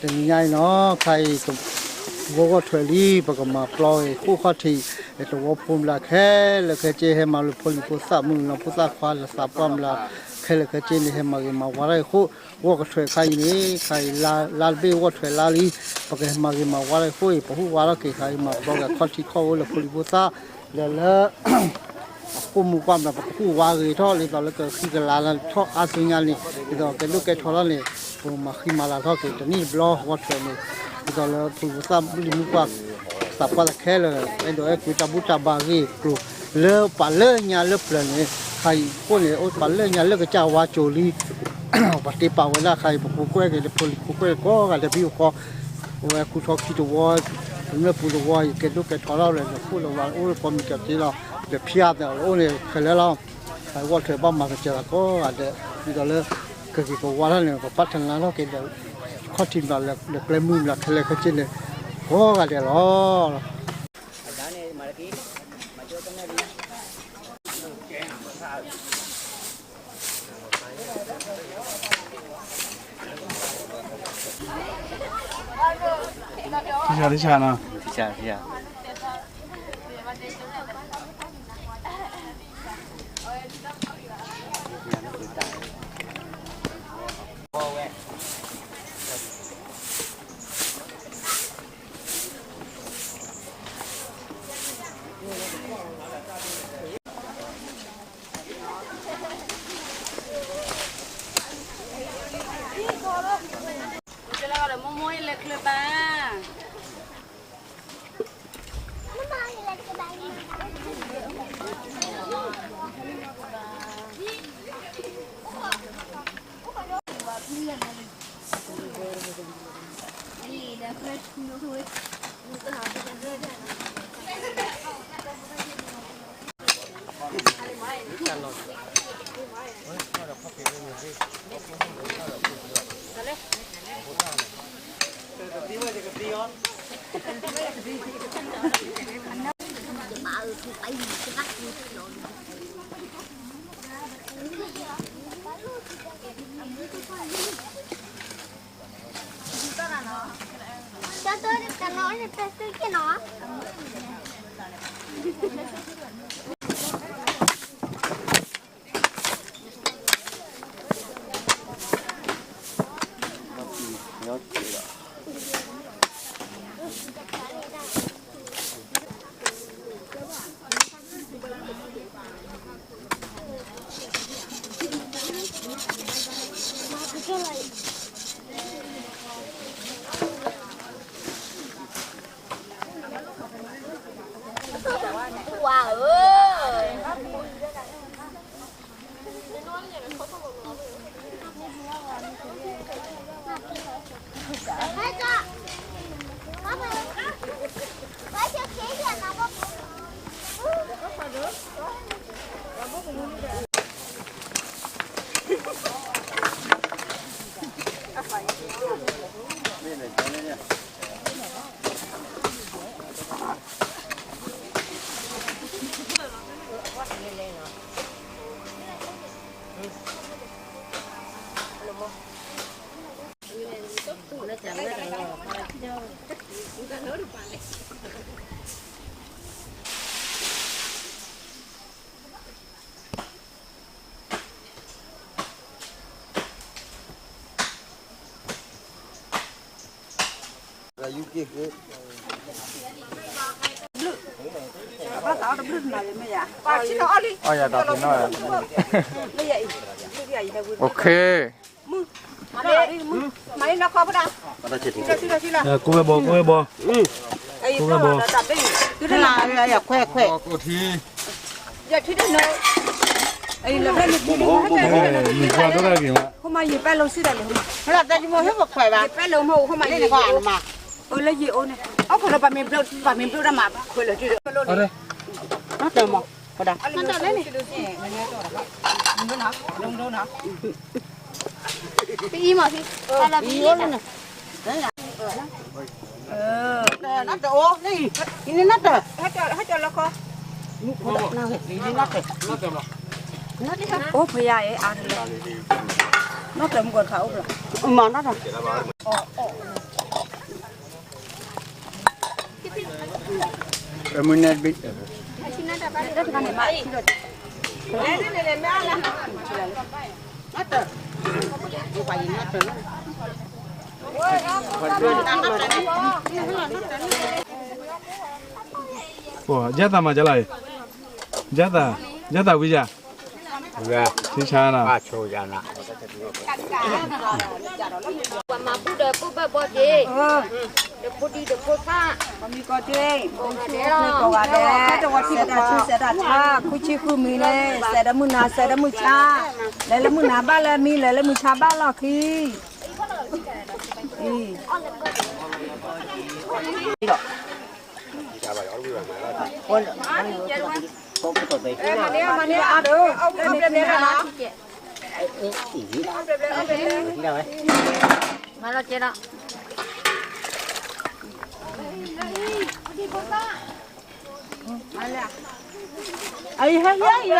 တနံၤညါအံၤနီၤ ခါအံၤ ဝီဂီၢ်ထွဲးလံ ပကမၤပျီအံၤ ဃိၣ်ခီၣ်ထံး တဝီဖိမျးခဲလၢာ်ခဲဆ့ ဟဲမၤလၢဖိလံၤဖိသၣ်မုၣ်နီၤ ဖိသၣ်ခွါလၢသးပှၢ်မျး ခဲလၢာ်ခဲဆ့န့ၣ် ဟဲမၤဂ့ၤမၤဝါတၢ်အံၤဃိၣ် ဂီၢ်ကထွဲးခါအံၤန့ၣ် ခါအံၤ လါတဘ့ၣ်ဂီၢ်ထွဲးလါလံ ပကဟဲမၤဂ့ၤမၤဝါတၢ်အံၤဃိၣ်အံၤ ပဟူးဝါထီၣ်က့ၤခါအံၤ မၤပျီက့ၤခီၣ်ထံးခီၣ်ဝဲလၢဖိလံၤဖိသၣ် လၢလၢ အဃိၣ်မူပှၢ်မျး ပကဟူးဝါဂ့ၤထီၣ် ဒ်သိးလၢကဃံကလၤထီၣ်အါစုညါန့ၣ် ဒ်သိးကဲဒိၣ်ကဲထီထီၣ်န့ၣ် ပမၤဃံမၤလၤထီၣ်က့ၤ တနံၣ်တဘျီဂီၢ်ထွဲးန့ၣ် ဒ်သိးလၢဖိလံၤဖိသၣ်မုၣ်လံၤမုၣ်ပှၢ် သးပှၢ်သခဲလၢာ် အဲၣ်ဒိးအဲၣ်ကွံတၢ်ဘူၣ်တၢ်ဘါဂ့ၢ်ကျိၤ လၢပှၤလၢညါလၢပျၢၤန့ၣ် ခါအံၤဃိၣ်န့ၣ် အိၣ်ပှၤလၢညါလၢကစၢ်ဝါကၠိၤလံ ပှၤတ့ပာ်ဝဲဒၣ်ခါအံၤ ပဖိကွဲက့ၤလၢဖိလံၤဖိကွဲက့ၤကိးဂၤဒဲး ဖံဖိဃီ အဝဲခူထီခံတဝီ မ့ၢ်ပူၤတဝီ ယကဲဒိၣ်ကဲထီထီၣ်လၢ နခိၣ်လၢဝါအိၣ်လၢပှၤမံၤကၠီၤတ့လီၤ ဒီးဖၠါသးလၢအိၣ်န့ၣ် ခဲလၢာ်လီၤ ဝီၢ်ထွဲးဘၣ်မၤကစၢ်လီၤကိးဂၤဒဲး ဒ်သိးလၢ ကဂ့ၤကဝါထီၣ်န့ၣ် ပပာ်ထနါထီၣ်က့ၤဒီး ခီၣ်ထံးမၤလၢကျဲမုၢ်မၤခဲလၢာ်ခဲဆ့န့ၣ် ကိးဂၤဒဲးလီၤ ထံဆါ ထံဆါနီၤ ထံဆါ ထံဆါ မိၢ်မိၢ်လဲၤချၢဘၣ် အီၣ်ယၤတၢ်ဖံးနီၣ်, မၤလံနီၢ်ခီဖဒၣ်, ကိးဝဲဘီ ကိးဝဲဘီ, ကိးဝဲဘီ, ခွဲးခွဲး, မ့ၢ်ကွၢ်ဒိၣ်တၢ်ဂ့ၤမး, ဟဲလီၤသဲကမိၣ်ဟဲပခွဲးဘၣ်, လၢယအိၣ်န့ၣ်, အီၣ်ခိၣ်လၢပှၤမ့ၢ်ဘျိးတၢ်မၤခွဲးလၢာ်, နတၢ်မၤ, နတၢ်လဲၣ်န့ၣ် ပအံၤမး, နတၢ်အိၣ်န့ၣ်, နတၢ်, ဟဲကၠီလီခီ, နတၢ်, နတၢ်ဘျီ အိၣ်ဖယါအံၤအါတလၢ, နီၢ်တၢ်မုၢ်ကီၢ်တခါအိၣ်ဖျါ, မၤနီၢ်တၢ်, မုၢ်နဲၣ်ဘ့ၣ်, ယသးမၤကလါအံၤ, ယသး, ယသးဝံယၤ, ဆံဆါနၤ, ပှၤမၤဘူၣ်ဒီးဘူၣ်ဘၢၣ်ဘီက့ၤ, ဒီးဖိဒံဒီးဖိသၣ်, ကိးဂၤဒဲး, တဝီထံတၢ်ဆူစဲးတၢ်ဆါ, ဃုဆံဃုမံၤန့ၣ် စဲးဒီးမုၢ်နၤ စဲးဒီးမုၢ်ဆါ, လဲၤလၢမုၢ်နၤဘၣ်လၢမံ လဲၤလၢမုၢ်ဆါဘၣ်လီၢ်ခံ မၤလီၤကဲလီၤ. အီၣ်မ့ၢ်အါ အီၣ်မ့ၢ်အါ, နဟါ, အီၣ်မ့ၢ်အါ အိၣ်တဒီဒူၣ်ဒံး. ပှၤလီၤဘှံးယဲဒၣ်ဝံၤနီၤ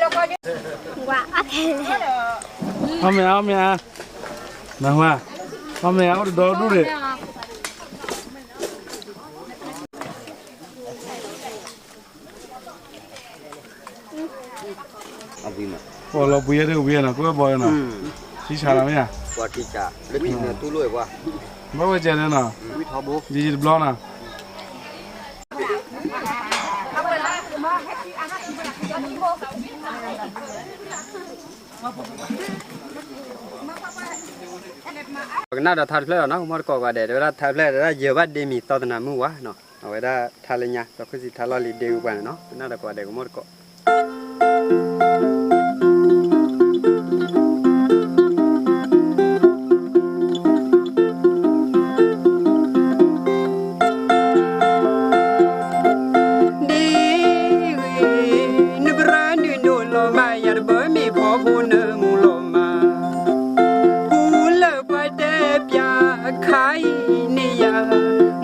ကွဲဘီနီၤ, ထံဆါလီၤမ့ၢ်ဧါ, ဘၣ်ဝဲကဲန့ၣ်နီၤ, ယံာ်ယံာ်တဘျီနီၤ. ပကနၣ်ဒီးထါတဖျၢၣ်လီၤနီၤ ကမီၢ်တကိးကိးဂၤဒဲး တဲဝဲဒၣ်ထါတဖျၢၣ် တဲဝဲဒၣ်ယဲၢ်ဘၣ်ဒ့မံၤသီသနၤမုၢ်ဝါနီၤ, အဝဲဒၣ်ထါလၢညါ သီခိၣ်စံးထါလီၢ်လံၤဒ့ဝံၤပှၤန့ၣ်နီၤ ကနၣ်ဒီးကိးဂၤဒဲးကမီၢ်တကိး ဒ်ဂ့ၤ နပရၢနုာ်ဒိၣ်လီၤမး ယၤတဘၢမ့ၢ်ဖီဖိနမူလီၤမး, ပူလၢပှၤတဲပၠးခါအံၤန့ၣ်ယၤ,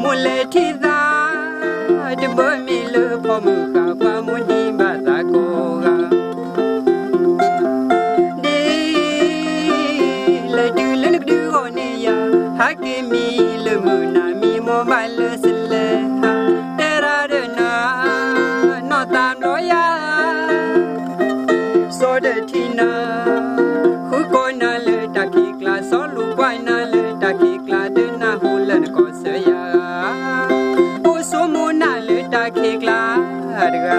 မိၢ်လဲၤထံၣ်သး တဘၢမ့ၢ်လၢဖီမုၢ်ဃာ် ပှၤမိၢ်ဒံးဘၣ်သးကိးဂၤ ဒ်လဲၤတုၤလၢနကဒုဂီၢ်န့ၣ်ယၤ, ဟးက့ၤမံလၢမုၢ်နၤ မံမီၢ်ဘၣ်လၢစလဲၤဟါ, တဲရၣ်ဒီးနၤ နီၢ်သးဘျီယၤ, စီၤဒၢထံနၤ ဃုကိးနၤလၢတၢ်ခံးကျါ, စီၤလူၤကွၢ်နၤလၢတၢ်ခံးကျါ, တနၢ်ဟူလၢနကီၢ်စၢၤယၤ, အိၣ်ဆိမိၣ်နၤလၢတၢ်ခံးကျါတဂၤ ဒ်ဂ့ၤ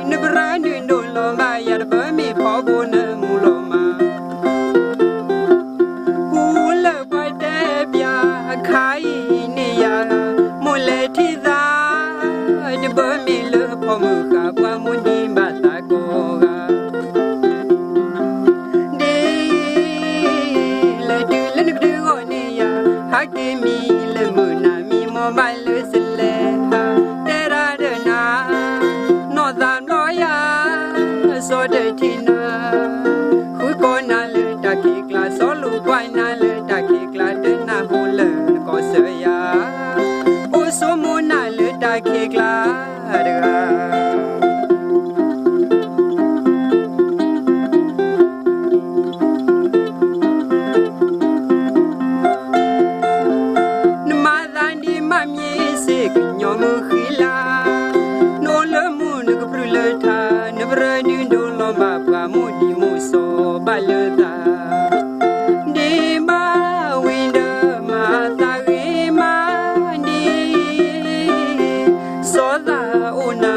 နပရၢနုာ်ဒိၣ်လီၤမး ယၤတဘၢမ့ၢ်ဖီဖိနမူလီၤမး, ပူလၢပှၤတဲပၠးခါအံၤန့ၣ်ယၤ, မိၢ်လဲၤထံၣ်သး တဘၢမ့ၢ်လၢဖီမုၢ်ဃာ် ပှၤမိၢ်ဒံးဘၣ်သးကိးဂၤ ဒ်လဲၤတုၤလၢနကဒုဂီၢ်န့ၣ်ယၤ, ဟးက့ၤမံလၢမုၢ်နၤ မံမီၢ်ဘၣ်လၢစလဲၤဟါ, တဲရၣ်ဒီးနၤ နီၢ်သးဘျီယၤ, စီၤဒၢထံနၤ ဃုကိးနၤလၢတၢ်ခံးကျါ, စီၤလူၤကွၢ်နၤလၢတၢ်ခံးကျါ, တနၢ်ဟူလၢနကီၢ်စၢၤယၤ, အိၣ်ဆိမိၣ်နၤလၢတၢ်ခံးကျါတဂၤ နမၤသးဒ်မးမံၤစ့ၢ်ကညီမုၢ်ဃံလၤ, နအိၣ်လၢမူနကပြုၢ်လၢထါ, နပရၢဒုးဒိၣ်လီၤဘၣ်ပှၤမိၢ်ဒံးမိၢ်စီၤဘၣ်လၢသး, ဒ်ဘၣ်ဝံၤဒီးမၤသးဂ့ၤမးဒ် စီၤသးအိၣ်နၤ,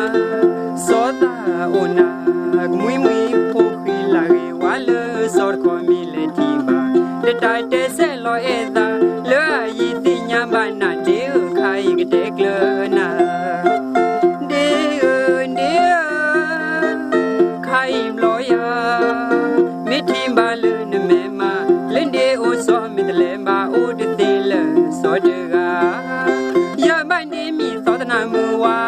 စီၤသးအိၣ်နၤ, ကမှံမှံဖိဃံလၤဂ့ၤဝါလၢစီၤတခီမံၤလဲၤထံၣ်ဘၣ်, တတၢ်တဲဆဲးလီၤအဲၣ်သး, လၢအယံၤသ့ၣ်ညါဘၣ်နၤဒ်ဧၢ ခါအံၤကတဲကျၢၤနၤ, ဒ်ဧၢ ဒ်ဧၢ ခါအံၤဘျီယၤ, မ့ၢ်ထံၣ်ဘၣ်လၢနမဲာ်မး, လၢဒ့အိၣ်စီၤမ့ၢ်တလဲၤဘၣ်အိၣ်တသ့လၢစီၤတဂၤ, ယဘၣ်ဒ့မံၤသီတနၤမုၢ်ဝါ.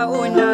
အိၣ်ဝဲဒၣ်